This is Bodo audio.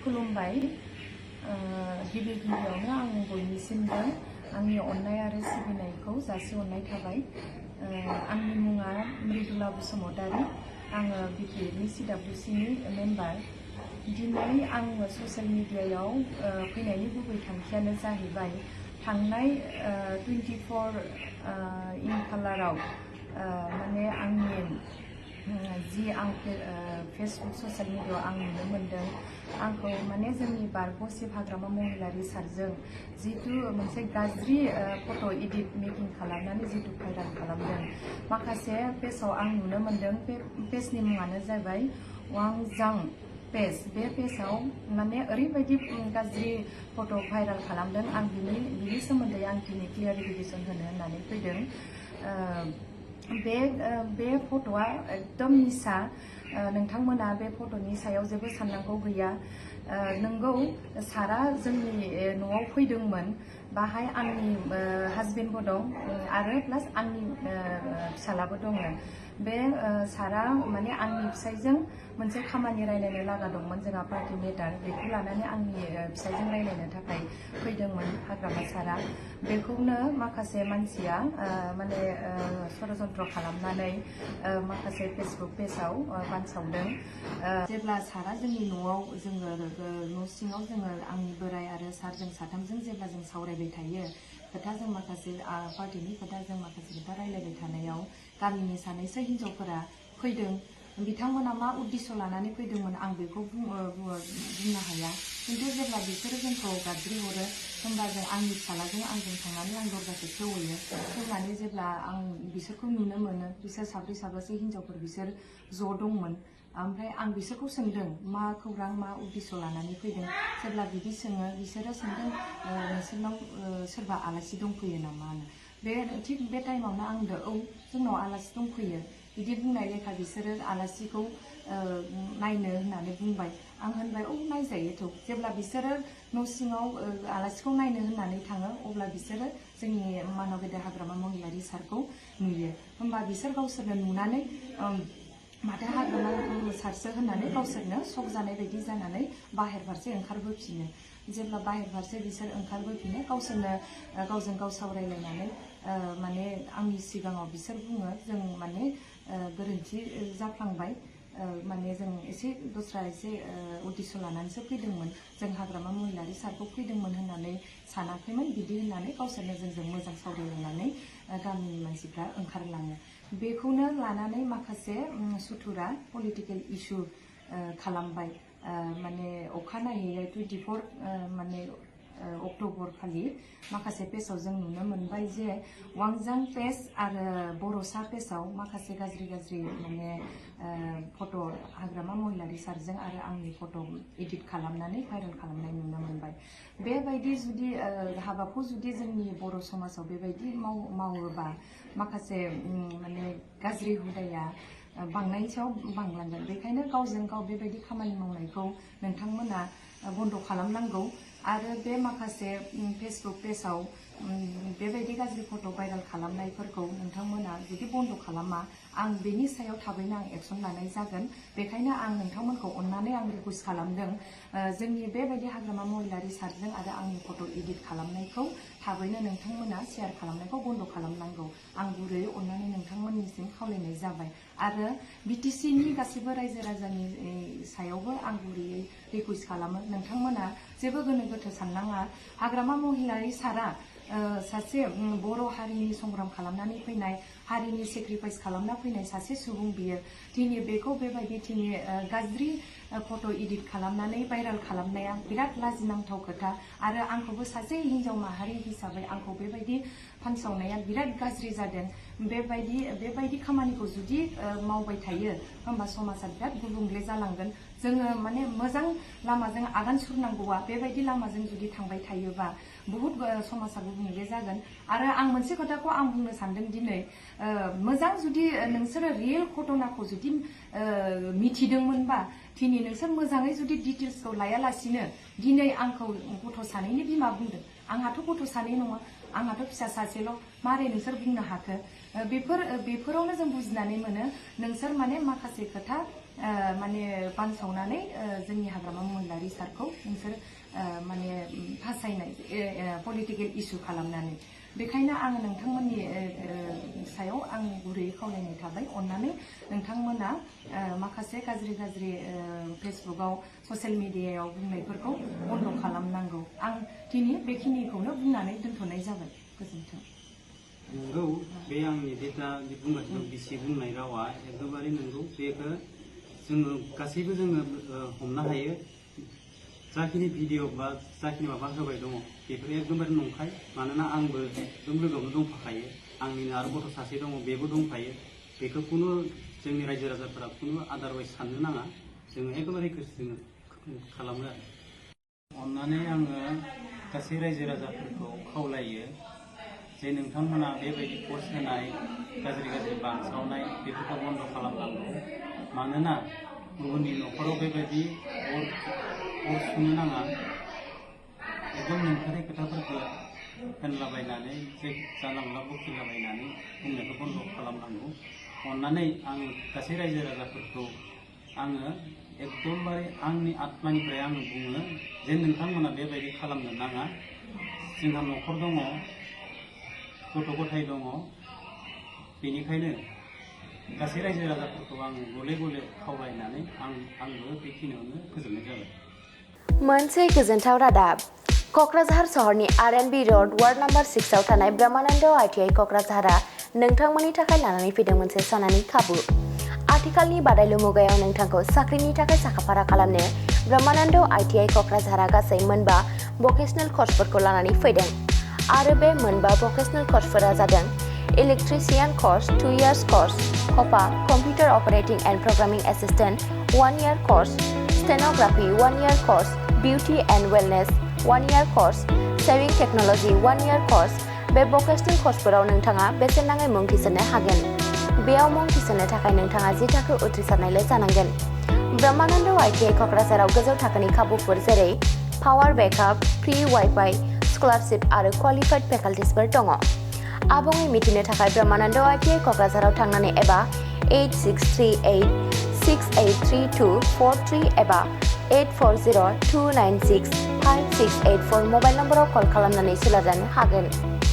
खुलुमबाय गिबि गिबियावनो आं बयनिसिमबो आंनि अननाय आरो सिबिनायखौ जासिहरनाय थाबाय। आंनि मुङा मृदुला बसुमतारी। आङो बिटिएडनि सिडब्लिउसिनि मेम्बार। दिनै आङो ससियेल मिडियायाव फैनायनि गुबै थांखियानो जाहैबाय थांनाय 24 खालाराव माने आंनि जि आं फेसबुक ससियेल मिडियायाव आं नुनो मोनदों आंखौ माने जोंनि बारग'सिब हाग्रामा महिलारि सारजों जितु मोनसे गाज्रि फट' एडिट मेकिं खालामनानै जितु भाइराल खालामदों। माखासे पेजाव आं नुनो मोनदों बे पेजनि मुङानो जाबाय वांजां पेज। बे पेजाव माने ओरैबायदि गाज्रि फट' भाइराल खालामदों। आं बिनि सोमोन्दै आं दिनै क्लियारिफिकेसन होनो होननानै फैदों। बे फट'आ एकदम मिसा। नोंथांमोना बे फट'नि सायाव जेबो साननांगौ गैया। नोंगौ सारा जोंनि न'आव फैदोंमोन, बाहाय आंनि हाजबेन्डबो दं आरो प्लास आंनि फिसालाबो दङ। बे सारा माने आंनि फिसाइजों मोनसे खामानि रायलायनो लागा दंमोन, जोंहा पार्टि मेटार। बेखौ लानानै आंनि फिसाइजों रायलायनो थाखाय फैदोंमोन हाग्रामा सारा। बेखौनो माखासे मानसिया माने षड़यन्त्र खालामनानै माखासे फेसबुक पेजाव बानसावदों। जेब्ला सारा जोंनि न'आव जोङो न' सिङाव जोङो आंनि बोराइ आरो सारजों साथामजों जेब्ला जों सावरायबाय थायो खोथा, जों माखासे पार्टिनि खोथा, जों माखासे खोथा रायलायबाय थानायाव गामिनि सानैसो हिन्जावफोरा फैदों। बिथांमोना मा उद्देश्य लानानै फैदोंमोन आं बेखौ बुंनो हाया, खिन्थु जेब्ला बिसोरो जोंखौ गाबज्रिहरो होमबा जों आंनि फिसालाजों आंजों थांनानै आं दरजाखौ खेवहैयो। खेवनानै जेब्ला आं बिसोरखौ नुनो मोनो, बिसोर साब्रै साबासो हिन्जावफोर बिसोर ज' दंमोन। ओमफ्राय आं बिसोरखौ सोंदों मा खौरां, मा उद्देश्य लानानै फैदों। जेब्ला बिदि सोङो बिसोरो सोंदों नोंसोरनाव सोरबा आलासि दंफैयो नामा होनो। थिग बे टाइमावनो आं होनदों औ जोंनाव आलासि दंफैयो। बिदि बुंनाय लेखा बिसोरो आलासिखौ नायनो होननानै बुंबाय। आं होनबाय औ नायजायोथ'। जेब्ला बिसोरो न' सिङाव आलासिखौ नायनो होननानै थाङो अब्ला बिसोरो जोंनि मानव गेदेर हाग्रामा महिलारि सारखौ नुयो। होमबा बिसोर गावसोरनो नुनानै माथो हाग्रामा सारसो होननानै गावसोरनो शक जानाय बायदि जानानै बाहेर फारसे ओंखारबोफिनो। जेब्ला बाहेर फारसे बिसोर ओंखारबोफिनो गावसोरनो गावजों गाव सावरायलायनानै माने आंनि सिगाङाव बिसोर बुङो जों माने गोरोन्थि जाफ्लांबाय, माने जों एसे दस्रा एसे उद्देश्य लानानैसो फैदोंमोन, जों हाग्रामा महिलारि सारखौ फैदोंमोन होननानै सानाखैमोन, बिदि होननानै गावसोरनो जोंजों मोजां सावरायलायनानै गामिनि मानसिफ्रा ओंखारलाङो। बेखौनो लानानै माखासे सुथुरा पलिटिकेल इस्यु खालामबाय। माने अखानायै 24 माने अक्ट'बर खालि माखासे पेजाव जों नुनो मोनबाय जे वांजां पेज आरो बर'सा पेजाव माखासे गाज्रि माने फट' हाग्रामा महिलारि सारजों आरो आंनि फट' एडिट खालामनानै भाइरेल खालामनाय नुनो मोनबाय। बेबायदि जुदि हाबाखौ जुदि जोंनि बर' समाजाव बेबायदि मावोबा माखासे माने गाज्रि हुदाया बांनायनि सायाव बांलांगोन। बेखायनो गावजों गाव बेबायदि खामानि मावनायखौ नोंथांमोना बन्द' खालामनांगौ। आरो बे माखासे फेसबुक पेजाव बेबायदि गाज्रि फट' भाइरेल खालामनायफोरखौ नोंथांमोना जुदि बन्द' खालामा आं बेनि सायाव थाबैनो आं एक्सन लानाय जागोन। बेखायनो आं नोंथांमोनखौ अननानै आं रिकुवेस्ट खालामदों, जोंनि बेबायदि हाग्रामा महिलारि सारजों आरो आंनि फट' एडिट खालामनायखौ थाबैनो नोंथांमोना शेयार खालामनायखौ बन्द' खालामनांगौ। आं गुरैयै अननानै नोंथांमोननिसिम खावलायनाय जाबाय। आरो बिटिसिनि गासैबो रायजो राजानि सायावबो आं गुरैयै रिकुवेस्ट खालामो, नोंथांमोना जेबो गोनो गोथो साननाङा। हाग्रामा महिलारि सारा सासे बर' हारिनि संग्राम खालामनानै फैनाय, हारिनि सेक्रिफाइस खालामना फैनाय सासे सुबुं बियो। दिनै बेखौ बेबायदि दिनै गाज्रि फट' एडिट खालामनानै भाइरेल खालामनाया बिराद लाजिनांथाव खोथा। आरो आंखौबो सासे हिन्जाव माहारि हिसाबै आंखौ बेबायदि फानसावनाया बिराद गाज्रि जादों। बेबायदि खामानिखौ जुदि मावबाय थायो होमबा समाजा बिराद गुबुंले जालांगोन। जोङो माने मोजां लामाजों आगान सुरनांगौआ बेबायदि लामाजों जुदि थांबाय थायोबा बुहुद समाजा गुबुंले जागोन। आरो आं मोनसे खोथाखौ आं बुंनो सानदों दिनै, मोजां जुदि नोंसोरो रियेल घटनाखौ जुदि मिथिदोंमोनबा दिनै नोंसोर मोजाङै जुदि डिटेल्सखौ लायालासिनो दिनै आंखौ गथ' सानैनि बिमा बुंदों। आंहाथ' गथ' सानै नङा, आंहाथ' फिसा सासेल', मारै नोंसोर बुंनो हाखो? बेफोरावनो जों बुजिनानै मोनो नोंसोर माने माखासे खोथा माने बानसावनानै जोंनि हाग्रामा महिला महिलारि सारखौ नोंसोर माने फासायनाय पलिटिकेल इस्यु खालामनानै बेखायनो आङो नोंथांमोननि सायाव आं गुरैयै खावलायनाय थाबाय अननानै नोंथांमोना माखासे गाज्रि फेसबुकआव ससियेल मिडियायाव बुंनायफोरखौ बन्द खालामनांगौ आं दिनै बेखिनिखौनो बुंनानै दोनथ'नाय जाबाय गोजोन्थों नंगौ बे आंनि दा बुंगासिनो बिसि बुंनाय रावा एकदमबारे नंगौ बेखौ जोङो गासैबो जोङो हमनो हायो जाखिनि भिडिअ बा जाखिनि माबा होबाय दङ बेफोर एकदमबारे नंखाय मानोना आंबो एकदम लोगोआवनो दंफाखायो आंनिनो आरो गथ' सासे दङ बेबो दंफायो बेखौ खुनु जोंनि रायजो राजाफोरा खुनु आदारवाइज साननो नाङा जोङो एकदमबारे जोङो खालामो आरो अननानै आङो गासै रायजो राजाफोरखौ खावलायो जे नोंथांमोना बेबायदि पस्ट होनाय गाज्रि बांसावनाय बेफोरखौ बन्द खालामनांगौ मानोना गुबुननि न'खराव बेबायदि अर सुनो नाङा एकदम नंथारै खोथाफोरखौ होनलाबायनानै जे जानला बखिलाबायनानै बुंनायखौ बन्द खालामनांगौ अननानै आं गासै रायजो राजाफोरखौ आङो एकदमबारे आंनि आत्मानिफ्राय आङो बुङो जे नोंथांमोना बेबायदि खालामनो नाङा जोंहा न'खर दङ गथ' गथाय दङ बेनिखायनो गासै रायजो राजाफोरखौ आं गले गले खावलायनानै आंबो बेखिनियावनो फोजोबनाय जाबाय मोनसे गोजोनथाव रादाब क'क्राझार सहरनि R&B रोड वार्ड नम्बर 6 आव थानाय ब्रह्मानन्द ITI क'क्राझारआ नोंथांमोननि थाखाय लानानै फैदों मोनसे सनानि खाबु आथिखालनि बादायलु मुगायाव नोंथांखौ साख्रिनि थाखाय साखाफारा खालामनो ब्रह्मानन्द ITI क'क्राझारआ गासै मोनबा भकेशनेल कर्सफोरखौ लानानै फैदों आरो बे मोनबा भकेशनेल कर्सफोरा जादों इलेक्ट्रिशियन कर्स 2 years कर्स कपा computer operating and programming assistant 1 year course stenography 1 year course beauty and wellness 1 year course sewing technology 1 year course बे भकेशनेल कर्सफोराव नोंथाङा बेसेन नाङै मुं थिसननो हागोन बेयाव मुं थिसननो थाखाय नोंथाङा 10 थाखो उथ्रिसारनायल' जानांगोन ब्रह्मानन्द ITI क'क्राझाराव गोजौ थाखोनि खाबुफोर जेरै power backup free Wi-Fi scholarship आरो क्वालिफाइड फेकाल्टिसफोर दङ आबुङै मिथिनो थाखाय ब्रह्मानन्द ITI क'क्राझाराव थांनानै एबा 8638683243 एबा 8402965684 मबाइल नम्बराव कल खालामनानै सोलोंजानो हागोन